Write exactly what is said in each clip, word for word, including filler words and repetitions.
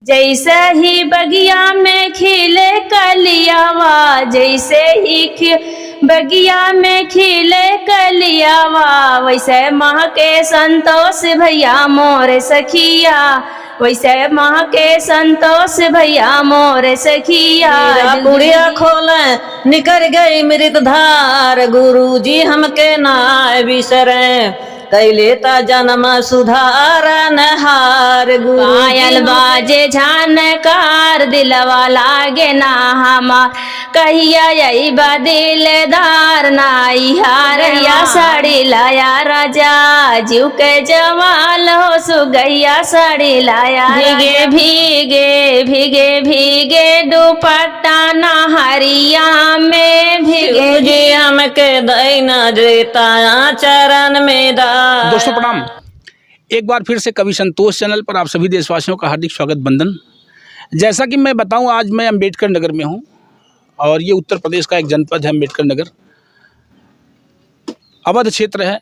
जैसे ही बगिया में खिले कलियावा, जैसे ही खि-, बगिया में खिले कलियावा, वैसे महके संतोष भैया मोर सखिया, वैसे महके संतोष भैया मोर सखिया। हीरा पुड़िया खोले निकर गई मृत धार, गुरुजी हमके ना बिसरे। कैले ता जन्म सुधारन हार गुरु पायल जी। बाजे झनकार दिलवा लागे ना हमार, कहिया अइबा दिलदार नाई हार या साड़ी लाया राजा, जीव के जवाल हो सुगैया साड़ी लाया भीगे, राजा। भीगे, भीगे, भीगे दुपट्टा नहरिया में भीगे। शिव जी हमके दैना जेता चरण में दा। दोस्तों प्रणाम। एक बार फिर से कवि संतोष चैनल पर आप सभी देशवासियों का हार्दिक स्वागत, वंदन। जैसा कि मैं बताऊं, आज मैं अम्बेडकर नगर में हूं और ये उत्तर प्रदेश का एक जनपद है अम्बेडकर नगर, अवध क्षेत्र है।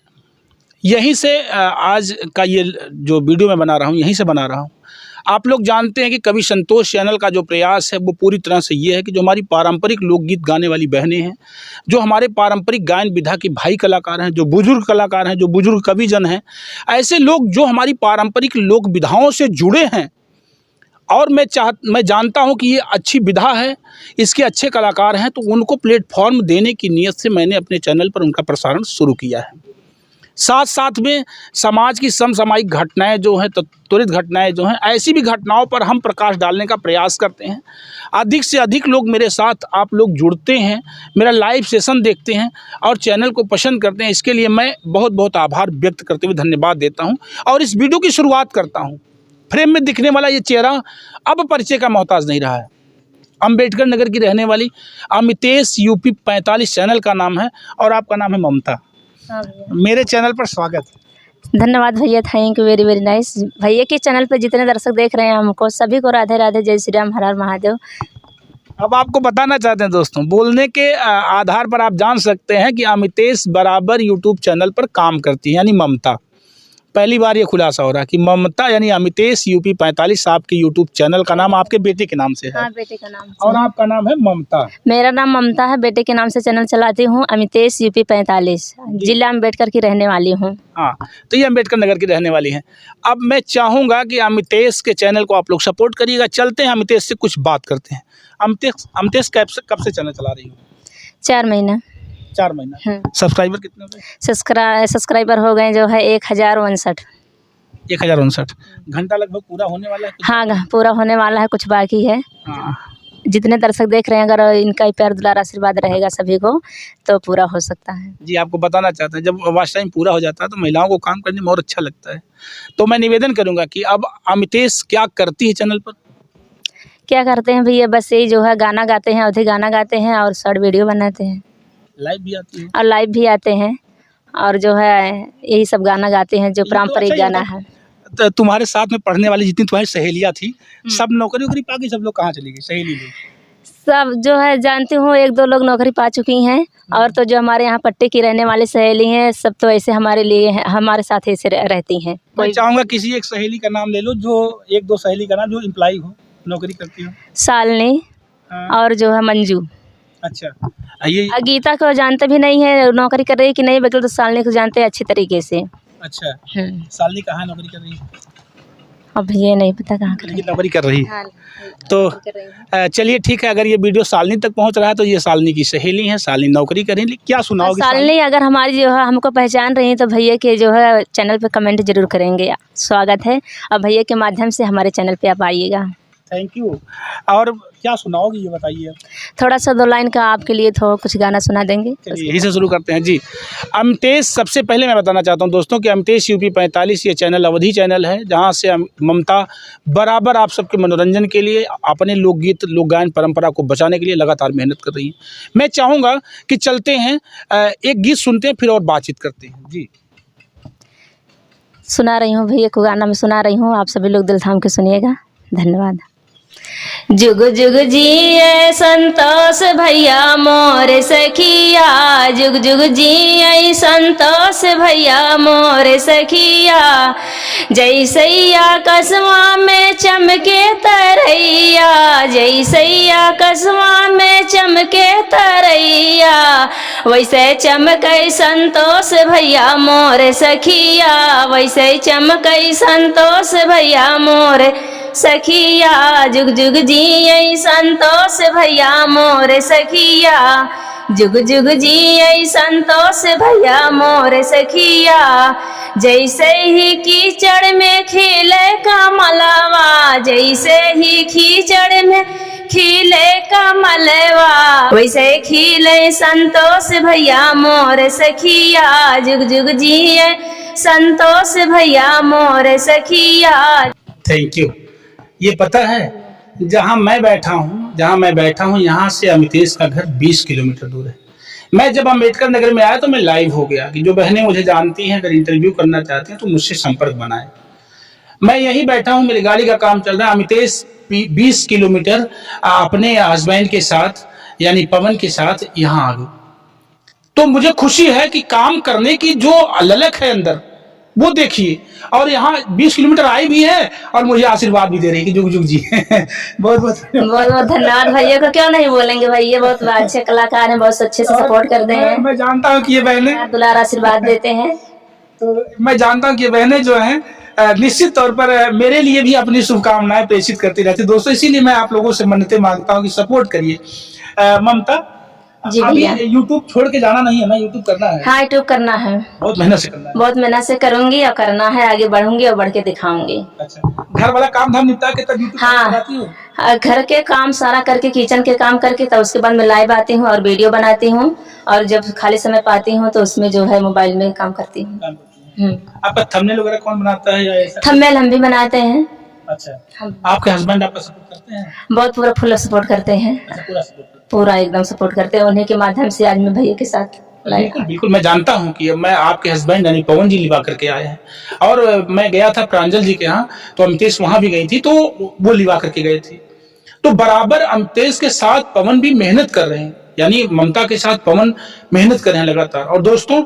यहीं से, अ, आज का ये जो वीडियो मैं बना रहा हूं, यहीं से बना रहा हूं। आप लोग जानते हैं कि कवि संतोष चैनल का जो प्रयास है, वो पूरी तरह से ये है कि जो हमारी पारंपरिक लोकगीत गाने वाली बहनें हैं, जो हमारे पारंपरिक गायन विधा के भाई कलाकार हैं, जो बुजुर्ग कलाकार हैं, जो बुजुर्ग कविजन हैं, ऐसे लोग जो हमारी पारंपरिक लोक विधाओं से जुड़े हैं, और मैं चाह-, मैं जानता हूँ कि ये अच्छी विधा है, इसके अच्छे कलाकार हैं, तो उनको प्लेटफॉर्म देने की नीयत से मैंने अपने चैनल पर उनका प्रसारण शुरू किया है। साथ-साथ में समाज की समसामयिक घटनाएँ जो हैं, त-, त्वरित घटनाएँ जो हैं, ऐसी भी घटनाओं पर हम प्रकाश डालने का प्रयास करते हैं। अधिक से अधिक लोग मेरे साथ, आप लोग जुड़ते हैं, मेरा लाइव सेशन देखते हैं और चैनल को पसंद करते हैं, इसके लिए मैं बहुत-बहुत आभार व्यक्त करते हुए धन्यवाद देता हूँ और इस वीडियो की शुरुआत करता हूँ। फ्रेम में दिखने वाला ये चेहरा अब परिचय का मोहताज नहीं रहा है। अम्बेडकर नगर की रहने वाली अमितेश यूपी पैंतालीस चैनल का नाम है और आपका नाम है ममता। हाँ भैया। मेरे चैनल पर स्वागत। धन्यवाद भैया, thank you, very very nice। भैया के चैनल पर जितने दर्शक देख रहे हैं हमको, सभी को राधे राधे, जय श्री राम, हर हर महादेव। अब आपको बताना चाहते हैं दोस्तों, बोलने के, अ, आधार पर आप जान सकते हैं कि अमितेश बराबर YouTube चैनल पर काम करती है, यानी ममता। पहली बार ये खुलासा हो रहा है कि ममता यानी अमितेश यूपी पैंतालीस आपके YouTube चैनल का नाम आपके बेटे के नाम से है। हाँ, बेटे का नाम से। और आपका नाम है ममता। मेरा नाम ममता है, बेटे के नाम से चैनल चलाती हूँ, अमितेश यूपी पैंतालीस, जी। जिला अम्बेडकर की रहने वाली हूँ। हाँ, तो ये अम्बेडकर नगर की रहने वाली हैं। अब मैं चाहूँगा कि अमितेश के चैनल को आप लोग सपोर्ट करिएगा। चलते हैं अमितेश से कुछ बात करते हैं। अमितेश, अमितेश कब से, कब से चैनल चला रही हो? चार महीना। चार महीना। हम्म। सब्सक्राइबर कितने हो गए? सब्सक्रा-, सब्सक्राइबर हो गए जो है एक हज़ार उनसठ। एक हज़ार उनसठ। घंटा लगभग पूरा होने वाला है? हाँ, घ-, पूरा होने वाला है, कुछ बाकी है। हाँ। जितने दर्शक देख रहे हैं, अगर इनका ही प्यार दुलार आशीर्वाद रहेगा सभी को, तो पूरा हो सकता है। जी, आपको बताना चाहते हैं, जब वॉच टाइम पूरा हो जाता है, तो महिलाओं को काम करने में और अच्छा लगता है। तो मैं निवेदन करूँगा कि अब अमितेश क्या करती है चैनल पर? क्या करते हैं भैया, बस यही जो है गाना गाते हैं, अवधी गाना गाते हैं और शॉर्ट वीडियो बनाते हैं। लाइव भी आती है? और लाइव भी आते हैं और जो है यही सब गाना गाते हैं जो ये तो पारंपरिक अच्छा, ये गाना बताओ, है। तो तुम्हारे साथ में पढ़ने वाली जितनी तुम्हारी सहेलियाँ थी, हम्म। सब नौकरी वोकरी पा गई, सब लोग कहाँ चली गई सहेली लोग? सब जो है जानती हूँ, एक दो लोग नौकरी पा चुकी हैं, हम्म। और तो जो हमारे यहाँ पट्टे की रहने वाली सहेली हैं, सब तो ऐसे हमारे लिए हैं, हमारे साथ ऐसे रह-, रहती हैं। मैं कोई चाहूँगा किसी एक सहेली का नाम ले लो, जो एक दो सहेली का नाम जो एम्प्लॉय हो, नौकरी करती हो। शालिनी हाँ। और जो है मंजू। अच्छा। आ, ये और गीता को जानते भी नहीं है, नौकरी कर रही कि नहीं, बल्कि तो शालिनी को जानते हैं अच्छे तरीके से। अच्छा। हम्म। शालिनी कहाँ नौकरी कर रही है? अब ये नहीं पता कहाँ कर लेकिन रही है। नौकरी कर रही है। हाँ, तो, नौकरी कर रही है। अ, चलिए ठीक है, अगर ये वीडियो शालिनी तक पहुँच रहा है तो ये शालिनी की सहेली हैं, शालिनी नौकरी कर रही हैं। क्या सुनाओगी शालिनी? शालिनी अगर हमारी जो है हमको पहचान रही हैं तो भैया के जो है चैनल पे कमेंट जरूर करेंगे, स्वागत है। और भैया के माध्यम से हमारे चैनल पे आप आइएगा। Thank you। और क्या सुनाओगी ये बताइए? थोड़ा सा दो लाइन का आपके लिए थो-, कुछ गाना सुना देंगे। चलिए, यहीं से शुरू करते हैं जी। अमितेश, सबसे पहले मैं बताना चाहता हूँ दोस्तों कि अमितेश यूपी पैंतालीस ये चैनल अवधी चैनल है, जहाँ से हम, ममता बराबर आप सबके मनोरंजन के लिए, अपने लोकगीत, लोक गायन परंपरा को बचाने के लिए लगातार मेहनत कर रही हैं। मैं चाहूँगा कि चलते हैं, अ, एक गीत सुनते हैं, फिर और बातचीत करते हैं। जी। सुना रही हूँ भैया को, गाना मैं सुना रही हूँ, आप सभी लोग दिल थाम के सुनिएगा। धन्यवाद। जुग जुग जिए संतोष भैया मोर सखिया, जुग जुग जिए संतोष भैया मोर सखिया। जैसे आकाशवा में चमके तरैया, जैसे आकाशवा में चमके तरैया, वैसे चमकै संतोष भैया मोर सखिया, वैसे चमकै संतोष भैया मोर सखिया। जुग जुग जिए संतोष भैया मोर सखिया, जुग जुग जिए संतोष भैया मोर सखिया। जैसे ही कीचड़ में खिले कमलवा, जैसे ही कीचड़ में खिले कमलवा, वैसे खिले संतोष भैया मोर सखिया। जुग जुग जिए संतोष भैया मोर सखिया। थैंक यू। ये पता है, जहाँ मैं बैठा हूँ, जहाँ मैं बैठा हूँ, यहाँ से अमितेश का घर बीस किलोमीटर दूर है। मैं जब अम्बेडकर नगर में आया तो मैं लाइव हो गया कि जो बहनें मुझे जानती हैं, अगर इंटरव्यू करना चाहती हैं तो मुझसे संपर्क बनाएं। मैं यहीं बैठा हूँ, मेरी गाड़ी का काम चल रहा है। अमितेश बी-, बीस किलोमीटर, आ, अपने हस्बैंड के साथ, यानी पवन के साथ यहाँ आ गए। तो मुझे खुशी है कि काम करने की जो ललक है अंदर, वो देखिए। और यहाँ बीस किलोमीटर आई भी है और मुझे आशीर्वाद भी दे रही है कि जुग जुग जी। बहुत बहुत धन्यवाद। बहुत बहुत धन्यवाद भैया को, क्यों नहीं बोलेंगे भैया, बहुत अच्छे कलाकार हैं, बहुत अच्छे से और सपोर्ट करते मैं, हैं। मैं जानता हूँ कि ये बहनें प्यार दुलार आशीर्वाद देते हैं। तो मैं जानता हूँ कि ये बहनें जो हैं, अ, निश्चित तौर पर, अ, मेरे लिए भी अपनी शुभकामनाएं प्रेषित करती रहती हैं। दोस्तों, इसीलिए मैं आप लोगों से मन्नतें मांगता हूँ कि सपोर्ट करिए। अ, ममता, जी अभी भैया। YouTube छोड़ के जाना नहीं है ना, YouTube करना है। हाँ, YouTube करना है। बहुत मेहनत से करना है। बहुत मेहनत से करूंगी और करना है, आगे बढ़ूंगी और बढ़ के दिखाऊंगी। अच्छा, घर वाला काम धाम निपटा के तब YouTube हाँ। चलाती हो? अ, घर के काम सारा करके, किचन के काम करके, तब उसके बाद मैं लाइव आती हूँ और वीडियो बनाती हूँ, और जब खाली समय पाती हूँ तो उसमें जो है मोबाइल में काम करती हूँ। काम करती हूँ। हम्म। आपका थंबनेल वगैरह कौन बनाता है या ऐसा? थंबनेल हम भी बनाते हैं। अच्छा, हम आपके हस्बैंड आपका सपोर्ट करते हैं? बहुत पूरा फुल सपोर्ट करते हैं। अच्छा, पूरा सपोर्ट करते हैं। पूरा एकदम सपोर्ट करते हैं, उन्हीं के माध्यम से आज मैं भैया के साथ लाइव। बिल्कुल, बिल्कुल, मैं जानता हूँ कि मैं आपके हस्बैंड यानी पवन जी लिवा करके आए हैं। और, अ, मैं गया था प्रांजल जी के यहाँ, तो अमितेश वहाँ भी गई थी, तो वो लिवा करके गए थे। तो बराबर अमितेश के साथ पवन भी मेहनत कर रहे हैं, यानी ममता के साथ पवन मेहनत कर रहे हैं लगातार। और दोस्तों,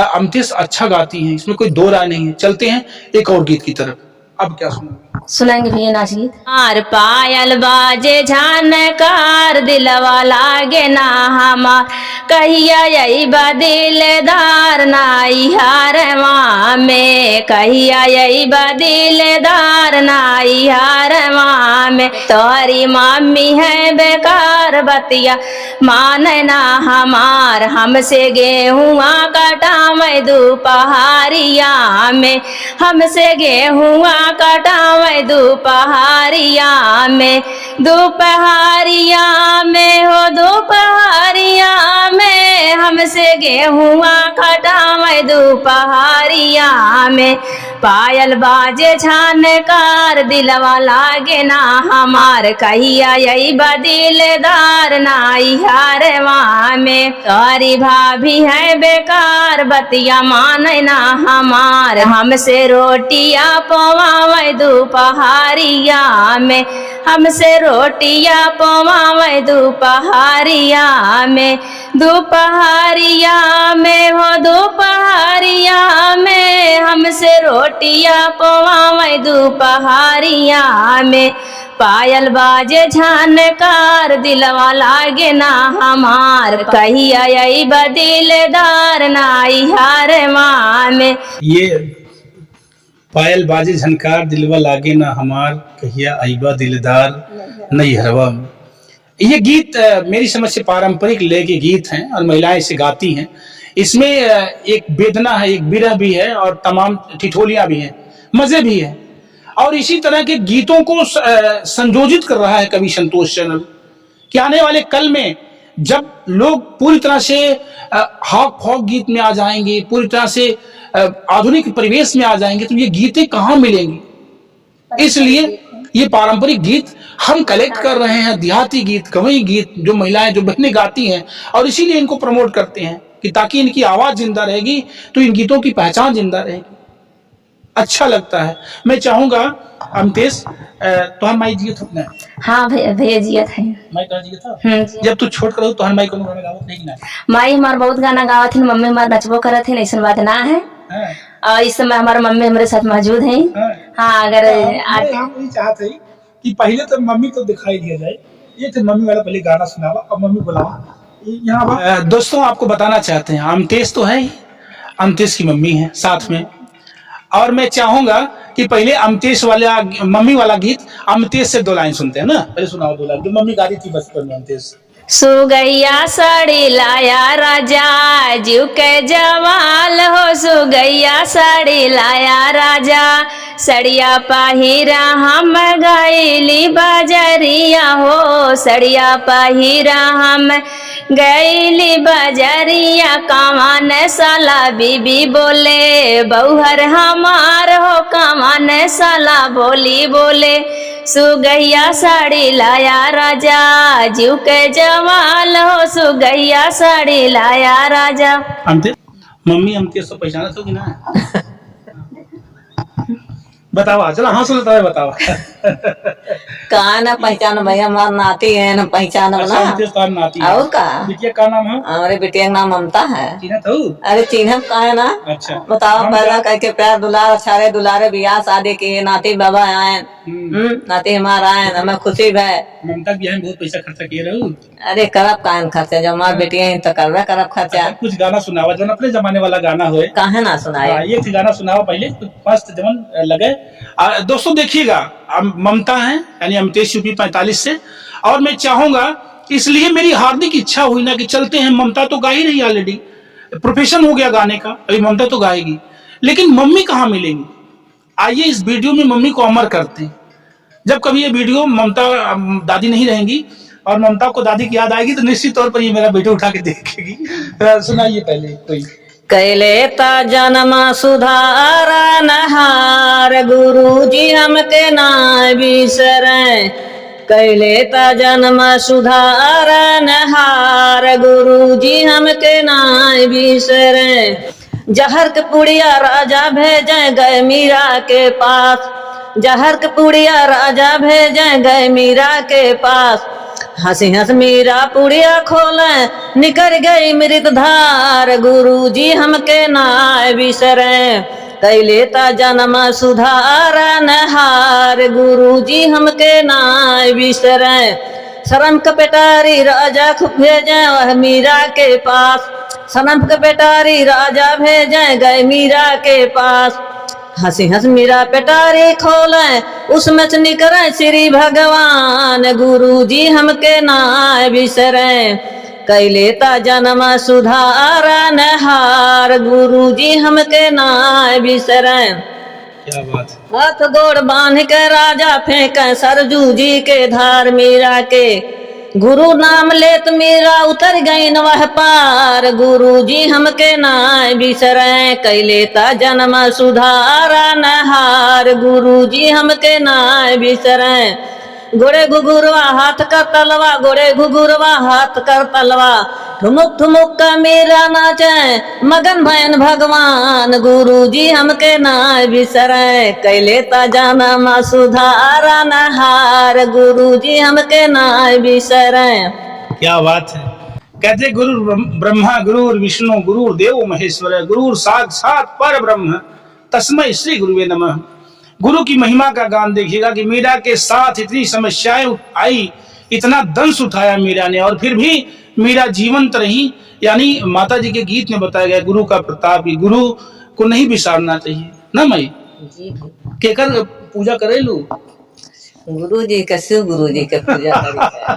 अ, अमितेश अच्छा गाती हैं, इसमें कोई दो राय नहीं है। चलते हैं एक और गीत की तरफ। अब क्या सुनेंगे? सुनाएंगे भैया नाच गीत। हमार पायल बाजे झनकार, दिलवा लागे ना हमार, कहिया अइबा दिलदार नैहरवा में, कहिया अइबा दिलदार नैहरवा में। तोहरी मम्मी है बेकार बतिया, माने ना हमार, हमसे गेहुआ कटावे दुपहरिया में, हमसे गेहुआ कटावे दुपहरिया में, दुपहरिया में हो, दुपहरिया में हमसे गेहुआ कटावे दुपहरिया में। पायल बाजे झनकार, दिलवा लागे ना हमार, कहिया अइबा दिलदार नैहरवा में। तोहरी भाभी है बेकार, बतिया माने ना हमार, हमसे रोटिया पवावे दुपहरिया में, हमसे रोटिया पवावे दुपहरिया में, दुपहरिया में हो, दुपहरिया में हमसे रोटिया पवावे दुपहरिया में। पायल बाजे झनकार, दिलवा लागे ना हमार, कहिया अइबा दिलदार नैहरवा में। ये पायल बाजे झनकार, दिलवा लागे ना हमार, कहिया अइबा दिलदार नैहरवा में। ये गीत, अ, मेरी समझ से पारंपरिक लय के गीत हैं और महिलाएं इसे गाती हैं। इसमें, अ, एक वेदना है, एक विरह भी है और तमाम ठिठोलियां भी हैं, मजे भी हैं। और इसी तरह के गीतों को स-, अ, संयोजित कर रहा है कवि संतोष चैनल। कि आने वाले कल में जब लोग पूरी तरह से, अ, हॉक फॉक गीत में आ जाएंगे, पूरी तरह से, अ, आधुनिक परिवेश में आ जाएंगे, तो ये गीतें कहाँ मिलेंगी? इसलिए ये पारंपरिक गीत हम कलेक्ट कर रहे हैं, देहाती गीत, गंवई गीत, जो महिलाएं, जो बहनें गाती हैं, और इसीलिए इनको प्रमोट करते हैं कि ताकि इनकी आवाज़ जिंदा रहेगी, तो इन गीतों की पहचान जिंदा रहेगी। अच्छा लगता है। मैं चाहूंगा, अमतेश, अ, तोहार माई जियत हो कि ना? हाँ भैया, भैया जियत है। माई तोहार जियत हो? हम्म, जियत। जब तू छोट रहू, तोहार माई कोनो गाना गावत रही कि ना? माई हमार बहुत गाना गावत है, मम्मी हमार नचबो करत है, ऐसन बात ना है। हाँ। और इस समय हमार मम्मी हमरे साथ मौजूद है। हाँ। हाँ, अगर तो हम, आज मैं, हम यही चाहत है कि पहिले तो मम्मी को दिखाई दिया जाए। ये तो मम्मी वाला पहले गाना सुनावा, अब मम्मी बुलावा। ये यहाँ बा-, अ, दोस्तों, आपको बताना चाहते हैं, अमतेश तो है ही, अमतेश की मम्मी है साथ में, और मैं चाहूंगा कि पहले अमतेश वाला, मम्मी वाला गीत अमतेश से दो लाइन सुनते हैं ना। पहले सुनाओ दो लाइन, जो मम्मी गाती थी बचपन में अमतेश। सुगैया साड़ी लाया राजा, जीव के जवाल हो, सुगैया साड़ी लाया राजा, सड़िया पहिरा हम गईली बजरिया हो, सड़िया पहिरा हम गईली बजरिया, कवन साला बीबी बोले, बौहर हमार हो, कवन साला बोली बोले, सुगैया साड़ी लाया राजा, जीव के जवाल हो, सुगैया साड़ी लाया राजा। अमतेश, मम्मी अमतेश तो पहचानत हो कि ना? बतावा, चला, हाँ, सुनता है, बतावा। का ना पहचान भैया, हमार नाती है ना, पहचान अच्छा, ना। अमतेश तार नाती है। और का? बिटिया का नाम है? हमारे बिटिया का नाम ममता है। चिन्हत हो? अरे, चिन्हब का है ना? अच्छा। बतावा, हम पैदा क्या करके प्यार दुलार, अछारे दुलारे, बियाह शादी की, नाती बाबा आए। हम्म। हम्म, नाती हमार आए, हमें खुशी भय। ममता के बियाह में बहुत पैसा खर्चा किए रहू? अरे, करब काहे न खर्चा, जब हमार हाँ। बेटिया हैं तो करबे करब खर्चा। अच्छा, कुछ गाना सुनावा, जौन अपने जमाने वाला गाना होए। काहे ना सुनाए? हाँ, ये एक गाना सुनावा पहले, कुछ मस्त जवन लगे। आ, दोस्तों देखिएगा, हम ममता हैं, यानी अमतेश यूपी पैंतालीस से, और मैं चाहूंगा, इसलिए मेरी हार्दिक इच्छा हुई ना कि चलते हैं, ममता तो गा ही रही already, profession हो गया गाने का, अभी ममता तो गाएगी, लेकिन मम्मी कहाँ मिलेंगी? आइए इस video में मम्मी को अमर करते हैं। जब कभी ये video ममता, अम, दादी नहीं रहेंगी और ममता को दादी की याद आएगी तो निश्चित तौर पर ये मेरा video उठा के देखेगी। अ, सुनाइए पहले कोई। कैले ता जन्म सुधारन हार गुरुजी हमके ना बिसरे, कैले ता जन्म सुधारन हार गुरुजी हमके ना बिसरे। जहर के पुड़िया राजा भेजे गए मीरा के पास, जहर के पुड़िया राजा भेजे गए मीरा के पास। हंसी हंस मीरा पुड़िया खोले, निकर गई मृत धार, गुरुजी हमके ना बिसरे। कैले ता जन्म सुधारन हार, गुरुजी हमके ना बिसरे। शर्म के पेटारी राजा खु-, भेजे वह मीरा के पास। शर्म के पेटारी राजा भेजे गए मीरा के पास। हंसी हंस मीरा पेटारी खोले, उसमें से निकरे श्री भगवान, गुरुजी हमके ना बिसरे। कैले ता जन्म सुधारन हार, गुरुजी हमके ना बिसरे। क्या बात है। हाथ गोड़ बांध के राजा फेंके सरजू जी के धार मीरा के। गुरु नाम लेत मीरा उतर गईन वह पार, गुरुजी हमके ना बिसरे। कैले ता जन्म सुधारन हार, गुरुजी हमके ना बिसरे। गोड़े घुघुरवा हाथ का तलवा, गोड़े घुघुरवा हाथ का तलवा, ठुमुक ठुमुक का मीरा नाचे, मगन भयन भगवान, गुरुजी हमके ना बिसरे। कैले ता जन्म सुधारन हार, गुरुजी हमके ना बिसरे। क्या बात है। कहते गुरु ब्रह्म-, ब्रह्मा गुरु विष्णु गुरु देव महेश्वर, गुरु साक्षात पर ब्रह्म, तस्मै श्री गुरुवे नमः। गुरु की महिमा का गान देखिएगा कि मीरा के साथ इतनी समस्याएं उठ-, आई, इतना दंश उठाया मीरा ने, और फिर भी मीरा जीवंत रही। यानी माता जी के गीत में बताया गया गुरु का प्रताप, कि गुरु को नहीं बिसारना चाहिए ना माई। जी, जी। केकर पूजा करेलू? गुरु जी के, शिव गुरु जी के पूजा करी है।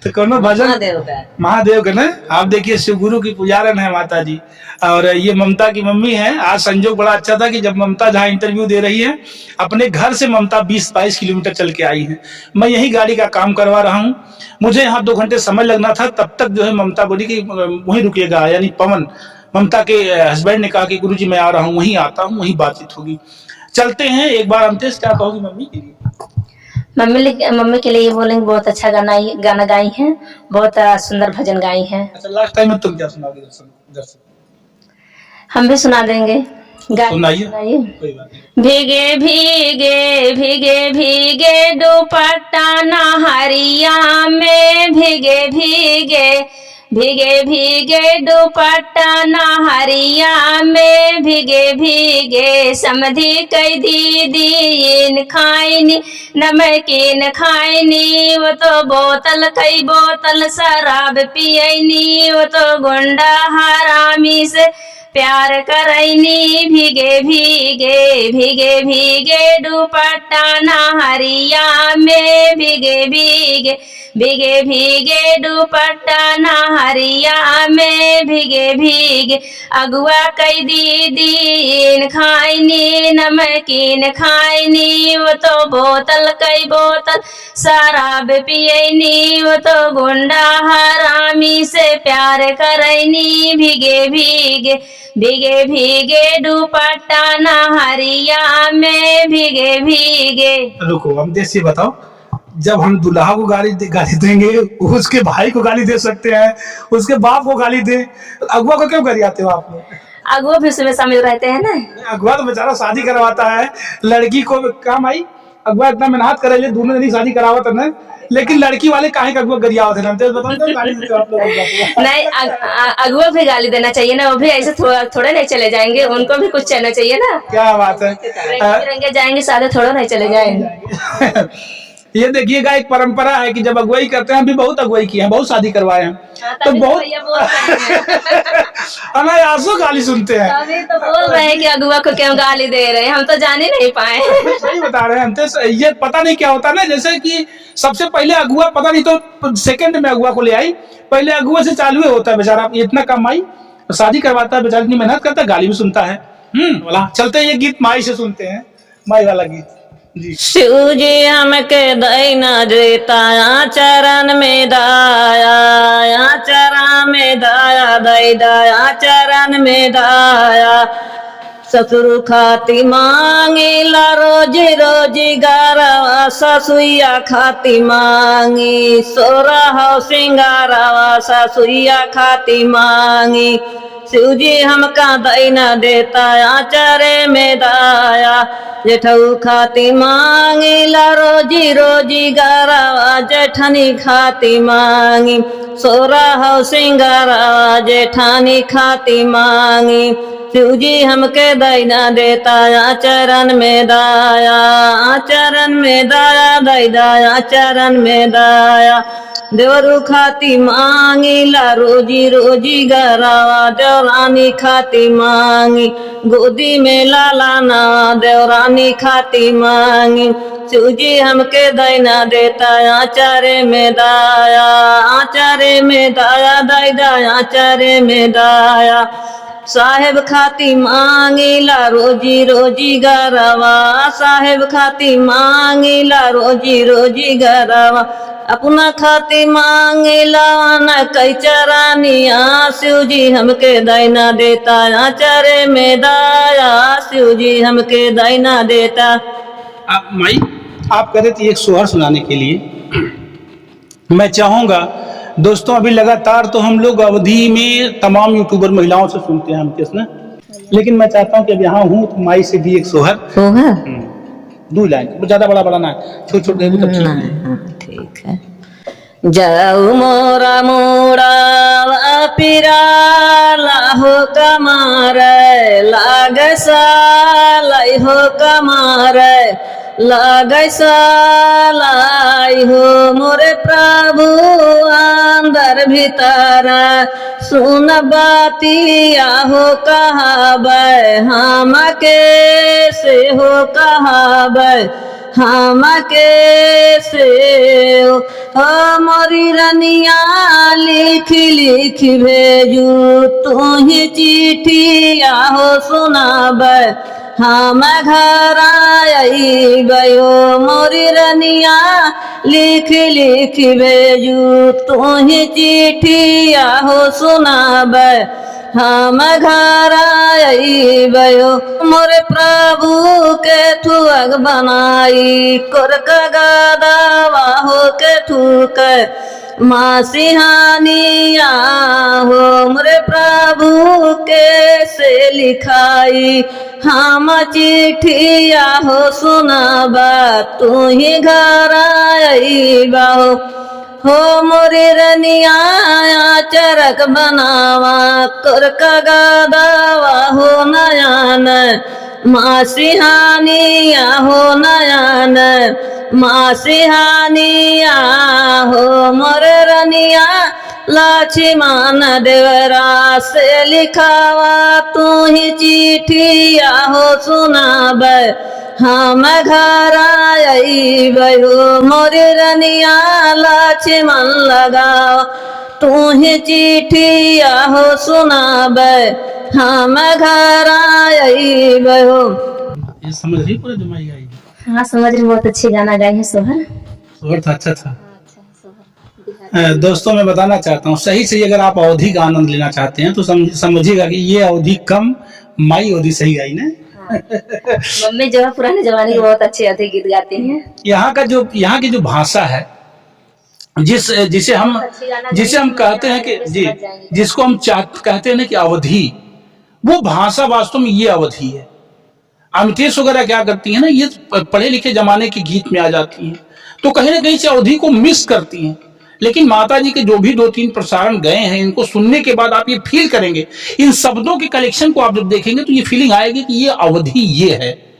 तो कोनो भजन महादेव का। महादेव के ना। आप देखिए, शिव गुरु की पुजारन है माता जी। और ये ममता की मम्मी है। आज संजोग बड़ा अच्छा था कि जब ममता जहाँ interview दे रही है, अपने घर से ममता बीस बाईस किलोमीटर चल के आई है। मैं यही गाड़ी का काम करवा रहा हूँ, मुझे यहाँ दो घंटे समय लगना था, तब तक जो है ममता बोली कि, "अ, वहीं रुकिएगा", यानी पवन, ममता के, अ, husband ने कहा कि "गुरुजी, मैं आ रहा हूँ, वहीं आता हूँ, वहीं बातचीत होगी।" चलते हैं, एक बार अमतेश, क्या कहोगी मम्मी के लिए? मम्मी लि-, मम्मी के लिए ये बोलेंगे, बहुत अच्छा गाना, गाना गाई हैं, बहुत, अ, सुंदर भजन गाई हैं। अच्छा, last time में तुम क्या सुनाओगी दर्शक, दर्शक? हम भी सुना देंगे। गा-, सुनाइए। सुनाइए। कोई बात नहीं। भीगे भीगे, भीगे भीगे दुपट्टा नहरिया में, भीगे भीगे, भीगे भीगे दुपट्टा नहरिया में, भीगे भीगे समधी कई दीदी इन खाइनी, नमकीन खाइनी, वो तो बोतल कई बोतल शराब पियनी, वो तो गुंडा हरामी से प्यार करैनी। भीगे भीगे, भीगे भीगे दुपट्टा नहरिया में, भीगे भीगे, भीगे भीगे दुपट्टा नहरिया में, भीगे भीगे अगुआ कई दीदी इन खाइनी, नमकीन खाइनी, वो तो बोतल कई बोतल शराब पियनी, वो तो गुंडा हरामी से प्यार करैनी। भीगे भीगे, भीगे भीगे दुपट्टा नहरिया में, भीगे भीगे। रुको, हम देसी बताओ, जब हम दुल्हा को गाली दे-, गाली देंगे, उसके भाई को गाली दे सकते हैं, उसके बाप को गाली दे, अगुआ को क्यों गरियाते हो आप लोग? अगुआ भी उसमें शामिल रहते हैं ना। अगुआ तो बेचारा शादी करवाता है लड़की को, काम आई, अगुआ इतना मेहनत करे ले, दोनों जनी शादी करावत है ना, लेकिन लड़की वाले काहे का अगुआ गरियावत है ना? तो बताओ तो, गाली देते हो आप लोग अगुआ को। नहीं, अग-, अ-, अगुआ भी गाली देना चाहिए ना, वो भी ऐसे थोड़ा, थोड़े नहीं चले जाएंगे, उनको भी कुछ कहना चाहिए ना। क्या बात है। रंगे बिरंगे जाएंगे, सादे थोड़ो नहीं चले जाएंगे। ये देखिएगा, एक परंपरा है कि जब अगुवाई करते हैं, हम भी बहुत अगुवाई किए हैं, बहुत शादी करवाए हैं, हाँ, तो तभी तो बहुत भैया बोल रहे हैं। अनायासों गाली सुनते हैं। तभी तो बोल रहे हैं कि अगुआ को क्यों गाली दे रहे हैं, हम तो जान ही नहीं पाए। सही बता रहे हैं, हम तो स-, ये पता नहीं क्या होता है ना, जैसे कि सबसे पहले अगुआ, पता नहीं तो सेकंड में अगुआ को ले आई, पहले अगुआ से चालू ही होता है बेचारा, इतना कमाई, शादी करवाता है बेचारा, इतनी मेहनत करता है, गाली भी सुनता है। हम्म, वाला चलते हैं, ये गीत माई से सुनते हैं, माई वाला गीत। जी। शिव जी हमके दैना देता आचरण में दाया, आचरण में दाया, दै दाया आचरण में दाया। ससुर खाती मांगीला रोजी रोजी गारवा, ससुइया खाती मांगी सोरह सिंगारवा, ससुइया खाती मांगी। शिव जी हमका दैना देता आचरे में दाया, जेठऊ खाती मांगीला रोजी रोजी गारवा, जेठनी खाती मांगी सोरह सिंगारवा, जेठानी खाती मांगी। शिव जी हमके दैना देता आचरण में दाया, आचरण में दाया, दै दाया आचरण में दाया। देवरू खाती मांगीला रोजी रोजी गरावा, देवरानी खाती मांगी गोदी में लालाना, देवरानी खाती मांगी। शिव जी हमके दैना देता आचरे में दाया, आचरे में दाया, दै दाया आचरे में दाया। साहेब खाती मांगीला रोजी रोजी गरावा, साहेब खाती मांगीला रोजी रोजी गरावा। अपना खाती मांगीला न कई चरानिया, शिव जी हमके दैना देता आचरे में दाया, शिव जी हमके दैना देता। आ, माई, आप कह रहे थे एक सोहर सुनाने के लिए। मैं चाहूँगा दोस्तों, अभी लगातार तो हम लोग अवधी में तमाम यूट्यूबर महिलाओं से सुनते हैं हम किस ना, लेकिन मैं चाहता हूँ कि अब यहाँ हूँ तो माई से भी एक सोहर। सोहर? हम्म, दो लाइन, वो ज़्यादा बड़ा बड़ा ना, छोट छोट रहेगी तो ठीक नहीं, है। हाँ, ठीक है। जाऊ मोरा मुड़ावा पिराला हो कमारे, लाग सालाई हो कमारे, लागै सालाई हो मोरे प्रभु अंदर भीतर। सुन बातिया हो कहाबै हमके से हो कहाबै हमके से हो। हो मोरी रनिया लिख लिख भेजू तू ही चिट्ठिया हो सुनाबै हम घर अइबै हो मोरी रनिया, लिख लिख भेजू तू ही चिट्ठिया हो सुनाबै हम घर अइबै हो। मोर प्रभु के थुअग बनाई कोर का गदवा हो के थूकै माँ सिहानिया हो मोरे प्रभु, कैसे लिखाई हम चिट्ठिया हो, सुनबा तू ही घर अइबा हो। हो मोरी रनिया, चरक बनावा, कर का गदावा हो नयन, माँ सिहानिया हो नयन, माँ सिहानिया हो मोर रनिया, लक्ष्मण देवरा से लिखावा तू ही चिट्ठिया हो, सुनाबे हम घर अइबे हो। मोरी रनिया लक्ष्मण लगावा तू ही चिट्ठिया हो, सुनाबे हम घर अइबे हो। ये समझ रही पूरा जमाई गाई? हाँ, समझ रही। बहुत अच्छी गाना गाई है सोहर। सोहर था, अच्छा था। अ, दोस्तों, मैं बताना चाहता हूँ, सही सही अगर आप अवधी का आनंद लेना चाहते हैं तो सम-, समझिएगा कि ये अवधी कम, माई अवधी सही गाई ने। हाँ। मम्मी जो है पुराने जमाने की बहुत अच्छी अवधी गीत गाती हैं। यहाँ का जो, यहाँ की जो भाषा है, जिस, जिसे हम, अच्छी गाना जिसे हम गाएंगे, कहते हैं कि, गाएंगे, जी, समझ जाएंगे। जिसको हम चाह-, कहते हैं ना कि अवधी, वो भाषा वास्तव में ये अवधी है। अमितेश वगैरह क्या करती हैं ना, ये प-, पढ़े लिखे जमाने के गीत में आ जाती हैं, तो कहीं ना कहीं से अवधी को मिस करती हैं। लेकिन माता जी के जो भी दो तीन प्रसारण गए हैं, इनको सुनने के बाद आप ये फील करेंगे, इन शब्दों के कलेक्शन को आप जब देखेंगे तो ये फीलिंग आएगी कि ये अवधी ये है।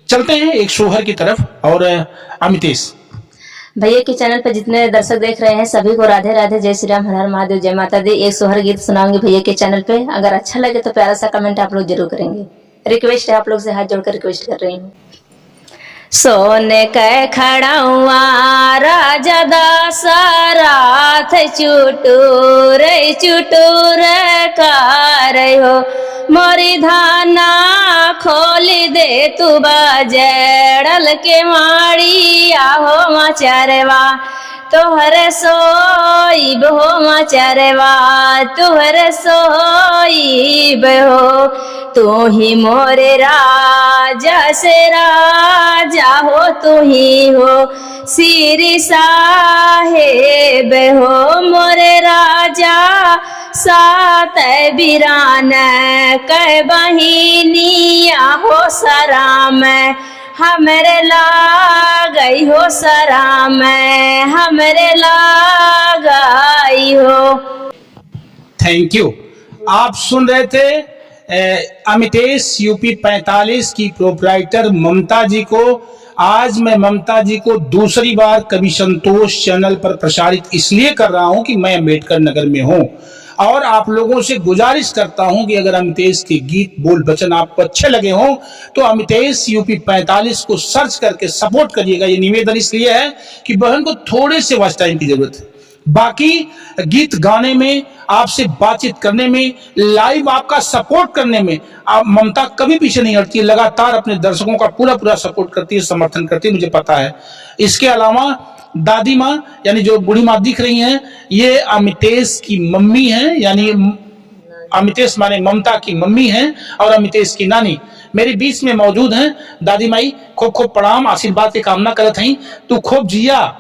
चलते हैं एक सोहर की तरफ। और, अ, अमितेश। भैया के चैनल पर जितने दर्शक देख रहे हैं, सभी को राधे राधे, जय श्री राम, हर हर महादेव, जय माता दी। एक सोहर गीत सुनाऊंगी भैया के चैनल पे, अगर अच्छा लगे तो प्यारा सा कमेंट आप लोग जरूर करेंगे। रिक्वेस्ट है, आप लोग से हाथ जोड़कर रिक्वेस्ट कर रही हूँ। सोने कै खड़उआ राजा दशरथ चुटुर चुटुर करै हो, मोरी धाना खोलि दे तू बजड़ल केवाड़िया हो मचरवा। तोहर सोइब हो मचरवा, तोहर सोइब हो। तू ही मोरे राजा से राजा हो, तू ही हो श्री साहेब हो मोरे राजा। सात बिरान कै बहिनिया हो सराम, हमरे लागई हो सराम, हमरे लागई हो। Thank you। आप सुन रहे थे, ए, अमितेश यूपी पैंतालीस की प्रोप्राइटर ममता जी को। आज मैं ममता जी को दूसरी बार कवि संतोष चैनल पर प्रसारित इसलिए कर रहा हूं कि मैं अम्बेडकर नगर में हूं। और आप लोगों से गुजारिश करता हूं कि अगर अमितेश के गीत, बोल, वचन आपको अच्छे लगे हों तो अमितेश यूपी पैंतालीस को सर्च करके सपोर्ट करिएगा। ये निवेदन इसलिए है कि बहन को थोड़े से वॉच टाइम की जरूरत है। बाकी गीत गाने में, आपसे बातचीत करने में, लाइव आपका सपोर्ट करने में आप, ममता कभी पीछे नहीं हटती है, लगातार अपने दर्शकों का पूरा पूरा सपोर्ट करती है, समर्थन करती है, मुझे पता है। इसके अलावा दादी माँ, यानी जो बूढ़ी माँ दिख रही हैं, ये अमितेश की मम्मी हैं, यानी अमितेश माने ममता की मम्मी हैं और अमितेश की नानी मेरे बीच में मौजूद हैं। दादी माई, खूब खूब प्रणाम, आशीर्वाद के कामना करत हई। तू खूब जिया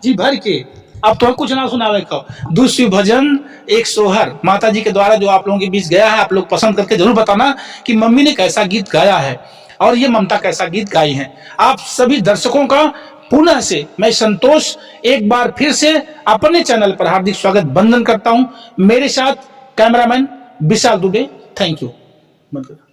जी भर के। अब तो कुछ ना सुनावे को, दू शिव भजन, एक सोहर माता जी के द्वारा जो आप लोगों के बीच गया है, आप लोग पसंद करके जरूर बताना कि मम्मी ने कैसा गीत गाया है और ये ममता कैसा गीत गाई हैं। आप सभी दर्शकों का पुनः से मैं संतोष एक बार फिर से अपने चैनल पर हार्दिक स्वागत, वंदन करता हूं। मेरे साथ कैमरामैन विशाल दुबे। Thank you। बंद कर।